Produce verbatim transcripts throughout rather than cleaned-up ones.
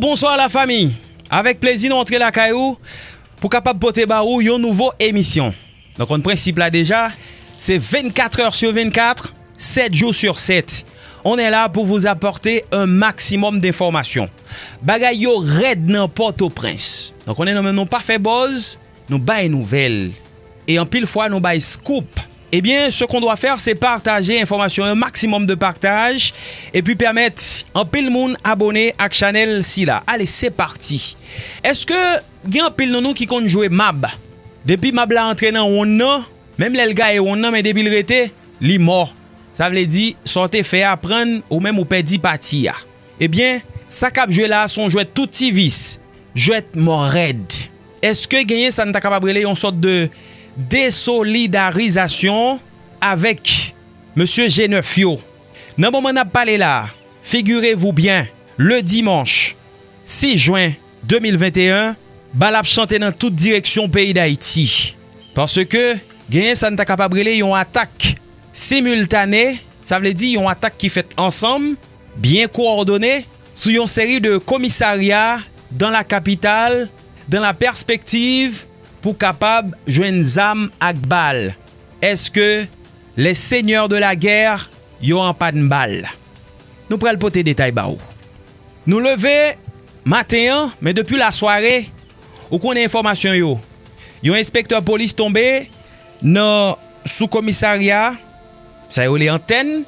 Bonswa la fami. Avèk plezi nou antre lakay ou pou kapab pote ba ou yon nouvo emisyon. Nou konn prensip la deja, se vennkat è sou vennkat, sèt jou sou sèt. On est là pour vous apporter un maximum d'informations. Bagay yo rèd nan Pòtoprens. Nou konnen nou menm nou pa fè buzz, nou bay nouvèl. E anpil fwa nou bay scoop. Ebyen, ce qu'on doit faire, c'est partager enfòmasyon, un maximum de partage, epi pèmèt anpil moun abone ak chanèl sila. Ale, se pati. Èske gen anpil nan nou ki konn jwe mab? Depi mab la antre nan wonn nan, menm lè l gaye wonn nan, men depi l rete, li mò. Sa vle di, sa w te fè a prann, ou menm ou pèdi pati a. Ebyen, sa k ap jwe la a se yon jwèt tou ti vis, jwèt mò rèd. Èske genyen sa n ta kapab rele yon sòt de desolidarizasyon avèk mesye G nèf yo? Nan moman n ap pale la a, figirez-vous bien, le dimanche sis jen de mil venteyen, bal ap chante nan tout direksyon peyi Dayiti. Paske genyen sa n ta kapab rele yon atak similtane, sa vle di yon atak ki fèt ansanm, byen kowòdone, sou yon seri de komisarya dans la capitale, dans la perspective pou kapab jwenn zam ak bal. Èske les seigneurs de la guerre yo an pàn bal? Nou pral pote detay ba ou. Nou leve maten an, men depi lasware, ou konnen enfòmasyon yo. Yon enspektè polis tonbe nan sou komisarya, sa yo rele antèn,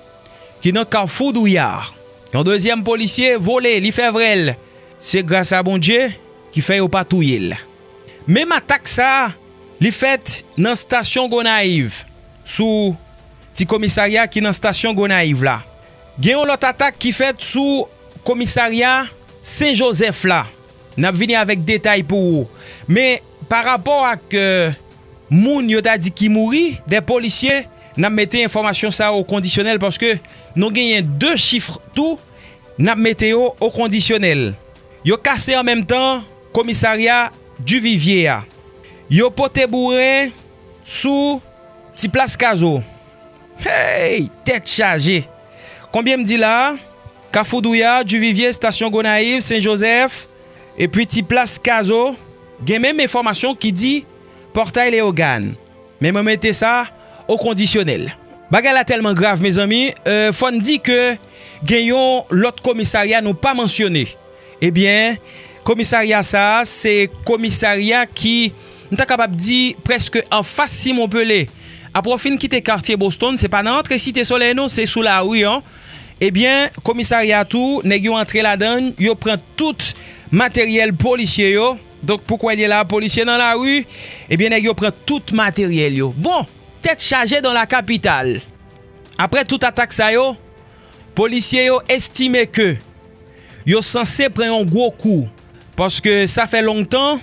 ki nan Kafou Douyar. Yon dezyèm polisye vole, li fè vrèl. Se gras a Bondye ki fè yo pa touye l. Menm atak sa a, li fèt nan stasyon Gonayiv, sou ti komisarya ki nan stasyon Gonayiv la. Gen yon lòt atak ki fèt sou komisarya Sen Jozèf la. N ap vini avèk detay pou ou. Men pa rapò ak, euh, moun yo ta di ki mouri, de polisye, n ap mete enfòmasyon sa yo o kondisyonèl paske nou genyen de chif tou, n ap mete yo o kondisyonèl. Yo kase an menm tan komisarya Divivye a. Yo pote bouren sou ti plas Kazo. Hey, tèt chaje. Konbyen m di la a? Kafou Douyar, Divivye, Stasyon Gonayiv, Sen Jozèf, epi ti plas Kazo. Gen menm enfòmasyon ki di Pòtay Leyogàn. Men mwen mete sa o kondisyonèl. Bagay la tèlman grav, mezanmi, euh, fò n di ke gen yon lòt komisarya nou pa mansyone. Ebyen, komisarya sa a, se komisarya ki, m ta kapab di, prèske anfas Simon Pele. Apre w fin kite katye Boston, se pa nan antre Site Solèy non, se sou lari an. Ebyen, komisarya tou, nèg yo antre ladan l, yo pran tout materyèl polisye yo. Donk, pou kwè l ye la, polisye nan lari, ebyen, nèg yo pran tout materyèl yo. Bon, tèt chaje dans la capitale. Apre tout atak sa yo, polisye yo estime ke yo sanse pran yon gwo kou, paske sa fè lontan,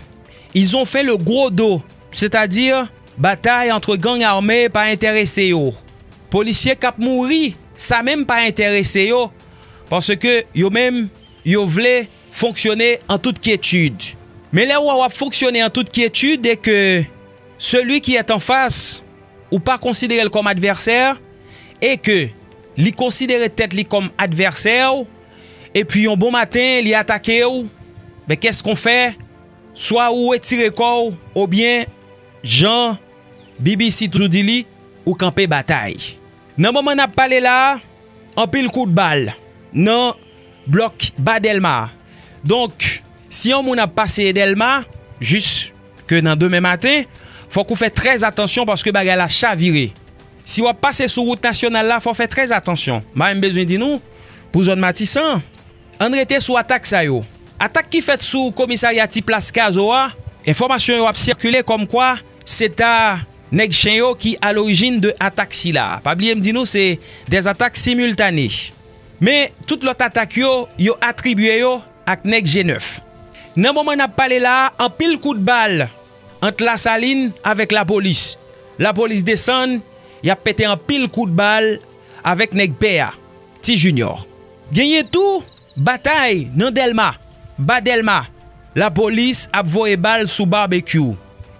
ils ont fait le gros dos, c'est-à-dire batay entre gang armé pa enterese yo. Polisye k ap mouri, sa menm pa enterese yo, paske yo menm, yo vle fonksyone an tout kyetid. Men lè w wè w ap fonksyone an tout kyetid e ke celui qui est en face, ou pa konsidere l kòm advèsè, e ke li konsidere tèt li kòm advèsè w, epi yon bon maten, li atake w, ben, qu'est-ce qu'on fait? Swa ou retire kò w, oubyen, jan B B C toujou di li, ou kanpe batay. Nan moman n ap pale la a, anpil kout bal nan blòk Ba Dèlma. Donk, si yon moun ap pase Dèlma, jiske nan demen maten, fòk ou fè trè atansyon paske bagay la chavire. Si w ap pase sou wout nasyonal la, fò w fè trè atansyon. M pa menm bezwen di nou, pou zòn Matisan, ann rete sou atak sa yo. Atak ki fèt sou komisarya Ti Plas Kazo a, enfòmasyon yo ap sikile kòmkwa se ta nèg chen yo ki alorijin de atak sila. Pa bliye m di nou se des attaques simultanées. Men tout lòt atak yo, yo atribye yo ak nèg G nèf. Nan moman n ap pale la a, anpil kout bal ant Lasalin avèk lapolis. Lapolis desann, y ap pete anpil kout bal avèk nèg pè a, Ti Junior. Genyen tou batay nan Dèlma, Ba Dèlma. Lapolis ap voye bal sou Barbecue.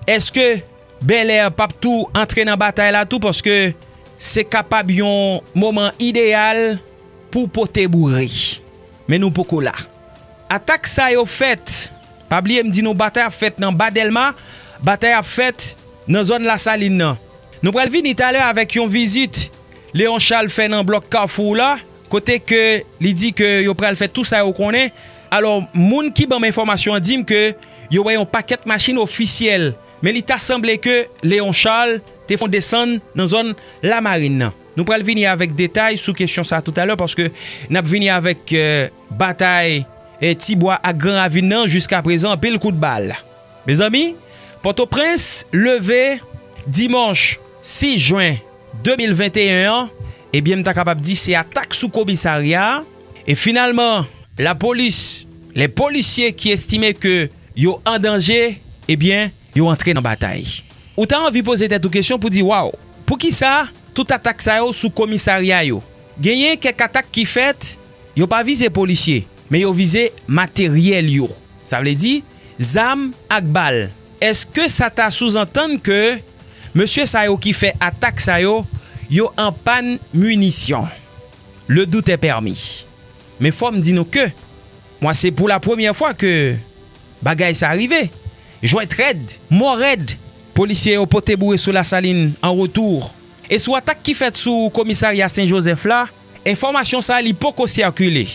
Èske Bèlè p ap tou antre nan batay la tou? Paske se kapab yon moman ideyal pou pote boure. Men nou poko la. Atak sa yo fèt. Pa bliye m di nou batay ap fèt nan Ba Dèlma, batay ap fèt nan zòn Lasalin nan. Nou pral vini talè avèk yon vizit Leon Charles fè nan blòk Kafou la, kote ke li di ke yo pral fè tou sa yo konnen. Alò, moun ki ban m enfòmasyon an di m ke yo wè yon pakèt machin ofisyèl, men li ta sanble ke Leon Charles te fè yon desann nan zòn Lamarin nan. Nou pral vini avèk detay sou kesyon sa toutalè, paske n ap vini avèk, eh, batay, eh, Tibwa ak Gran Ravin nan, jiskaprezan, anpil kout bal. Mezanmi, Pòtoprens leve dimanch sis jen de mil venteyen an, ebyen, m ta kapab di se atak sou komisarya a. E finalman, lapolis, lè polisye ki estime ke yo an danje, ebyen, yo antre nan batay. Ou ta anvi poze tèt ou kesyon pou di, waw, poukisa tout atak sa yo sou komisarya yo? Genyen kèk atak ki fèt, yo pa vize polisye, men yo vize materyèl yo. Sa vle di, zam ak bal. Èske sa ta souzantann ke mesye sa yo ki fè atak sa yo, yo an pàn minisyon? Le doute est permis. Men fò m di nou ke, mwen, se pou la premyè fwa ke bagay sa rive. Jwèt rèd, mò rèd. Polisye yo pote boure sou Lasalin an retou. E sou atak ki fèt sou komisarya Sen Jozèf la, enfòmasyon sa li poko sikile.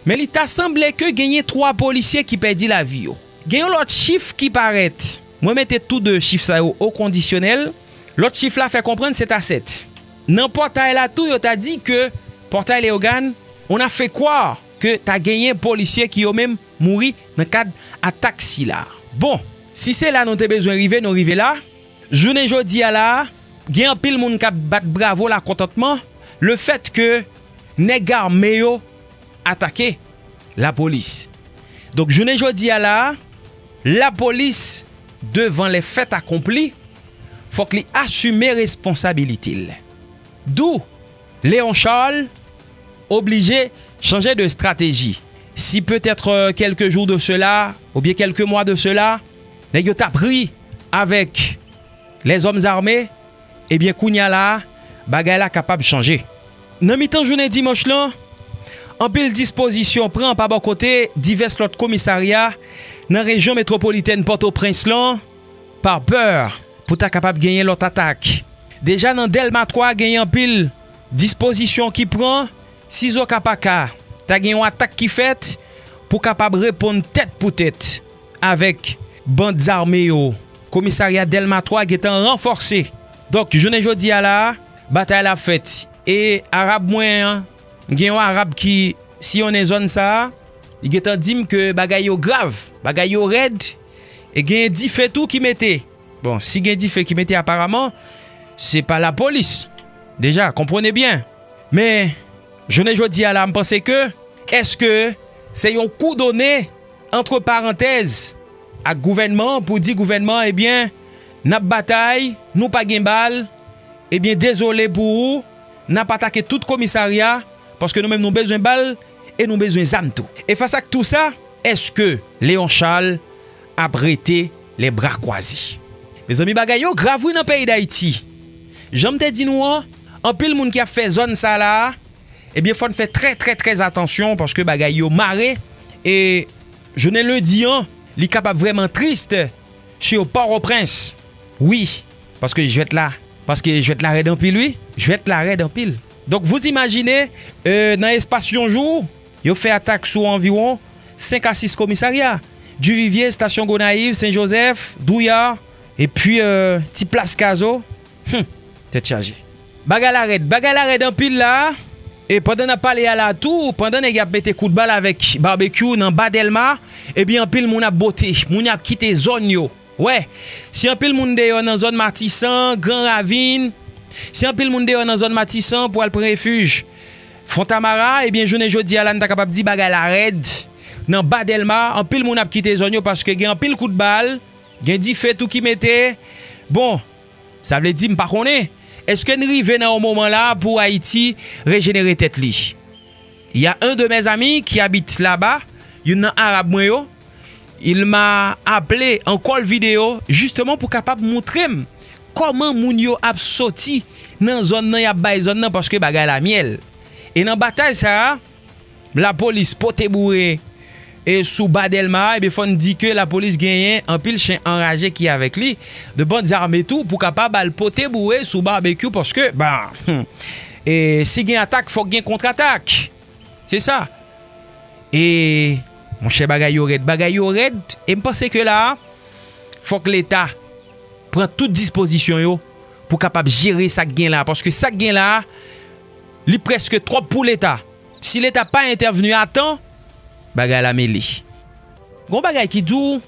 Men li ta sanble ke genyen twa polisye ki pèdi lavi yo. Gen yon lòt chif ki parèt. Mwen mete tou de chif sa yo o kondisyonèl. Lòt chif la fè konprann se ta sèt. Nan pòtay la tou, yo ta di ke pòtay Leyogàn, on a fait croire ke ta genyen polisye ki yo menm mouri nan kad atak sila. Bon, si se la nou te bezwen rive, nou rive la. Jounen jodi a la, gen anpil moun k ap bat bravo lakontantman, lefèt ke nèg ame yo atake lapolis. Donk, jounen jodi a la, lapolis, devan les faits accomplis, fòk li asime responsabilite l. D'où Léon Charles oblije chanje de stratégie. Si peut-être, euh, quelques jours de cela, oubyen kèlke mwa de cela, nèg yo t ap ri avèk lèzòm zame, ebyen, kounye a la, bagay la kapab chanje. Nan mitan jounen dimanch lan, anpil dispozisyon pran pa bò kote divès lòt komisarya nan rejyon metwopolitèn Pòtoprens lan, pa pè pou ta kapab genyen lòt atak. Deja nan Dèlma twa, genyen anpil dispozisyon ki pran, si zo ka pa ka, ta gen yon atak ki fèt pou kapab reponn tèt pou tèt avèk band zame yo. Komisarya Dèlma twa gentan ranfòse. Donk, jounen jodi a la, batay la ap fèt. E Arab mwen an, gen yon Arab ki siyonnen zòn sa a, li gentan di m ke bagay yo grav, bagay yo rèd, e gen dife tou ki mete. Bon, si gen dife ki mete, aparaman, se pa lapolis. Deja, konprann byen. Men, jounen jodi a la, m panse ke, èske se yon kou done, antre parantèz, ak gouvènman an pou di gouvènman an, ebyen, n ap batay, nou pa gen bal, ebyen, dezole pou ou, n ap atake tout komisarya, paske nou menm nou bezwen bal e nou bezwen zam tou. E fas ak tou sa, èske Léon Charles ap rete les bras croisés? Mezanmi, bagay yo grav wi nan peyi Dayiti. Jan m te di nou an, anpil moun ki ap fè zòn sa la a, ebyen, fò n fè trè, trè, trè atansyon paske bagay yo mare. E jounen lendi an, li kapab vrèman tris sur Pòtoprens. Wi, paske jwèt la, paske jwèt la rèd anpil, wi. Jwèt la rèd anpil. Donk, vous imaginez, euh, nan espas yon jou, yo fè atak sou anviwon senk a sis komisarya. Duvivier, Estasyon Gonayiv, Sen Jozèf, Douyar, epi, euh, ti plas Kazo. Hum, tèt chaje. Bagay la rèd, bagay la rèd anpil la. E pandan n ap pale a la tou, pandan nèg y ap mete kout bal avèk Barbecue nan Ba Dèlma, ebyen, anpil moun ap bote, moun y ap kite zòn yo. Wè, si anpil moun deyò nan zòn Matisan, Gran Ravin, si anpil moun deyò nan zòn Matisan pou al pran refij Fontamara, ebyen, jounen jodi a la, n ta kapab di bagay la rèd. Nan Ba Dèlma, anpil moun ap kite zòn yo paske gen anpil kout bal, gen dife tou ki mete. Bon, sa vle di, m pa konnen. Èske n rive nan yon moman la pou Ayiti rejenere tèt li? Il y a un de mes amis qui habite là-bas, youn nan Arab mwen yo, il m'a appelé en call vidéo, justement, pou kapab montre m kòman moun yo ap soti nan zòn nan, y ap bay zòn nan, paske bagay la myèl. E nan batay sa a, lapolis pote boure e sou ba Dèlma, ebyen, fò n di ke lapolis genyen anpil chen anraje ki avèk li, de bandi ame tou, pou kapab al pote boure sou Babekyou, paske, ben, e si gen atak, fòk gen kontratak. Se sa. E, monchè, bagay yo rèd. Bagay yo rèd. E m panse ke la a, fòk Leta pran tout dispozisyon yo pou kapab jere sa k gen la a. Paske sa k gen la a, li prèske twòp pou Leta. Si Leta pa entèvni a tan, bagay la mele. Gon bagay ki di w,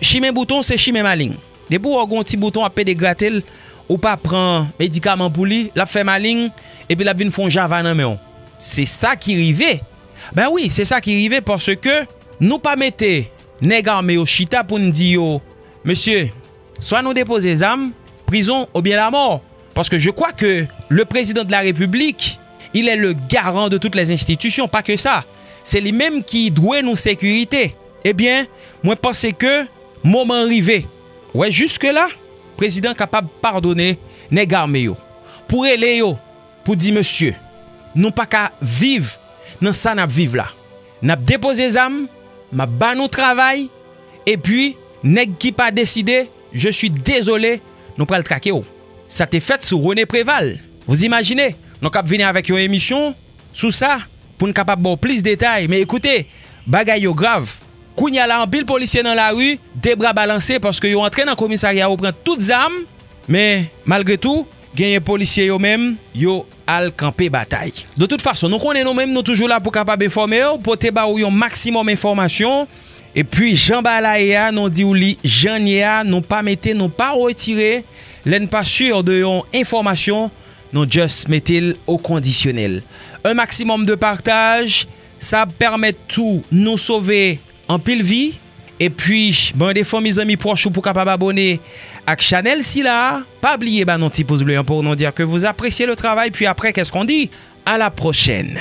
chimen bouton se chimen maleng. Depi w wè gon ti bouton ap pede grate l, ou pa pran medikaman pou li, l ap fè maleng, epi l ap vin fè yon java nan men w. Se sa ki rive. Ben wi, se sa ki rive paske nou pa mete nèg ame yo chita pou n di yo, mesye, swa nou depoze zam, prizon oubyen lamò. Paske je crois que le président de la République, il est le garant de toutes les institutions, pa ke sa. Se li menm ki dwe nou sekirite. Ebyen, mwen panse ke moman rive. Wè, jiske la, prezidan kapab padone nèg ame yo. Pou rele yo, pou di, mesye, nou pa ka viv nan sa n ap viv la. N ap depoze zam, m ap ba nou travay, epi nèg ki pa deside, je suis désolé, nou pral trake w. Sa te fèt sou René Préval. Vous imaginez? Nou k ap vini avèk yon emisyon sou sa pou n kapab ba w plis detay. Men ekoute, bagay yo grav. Kounye a la, anpil polisye nan lari, de bra balanse paske yo antre nan komisarya, yo pran tout zam, men malgre tou, genyen polisye yo menm, yo al kanpe batay. De tout fason, nou konnen nou menm, nou toujou la pou kapab enfòme w, pote ba ou yon maksimòm enfòmasyon. Epi, jan bagay la ye a, nou di w li jan l ye a, nou pa mete, nou pa retire. Lè n pa sur de yon enfòmasyon, nou just mete l o kondisyonèl. Un maximum de partage, sa ap pèmèt tou nou sove anpil vi. Epi, mande fanmi, zanmi, pwòch ou pou kapab abone ak chanèl sila a. Pa bliye ba nou ti pouz ble an pou nou dire que vous appréciez le travail. Puis après, qu'est-ce qu'on dit? À la prochaine.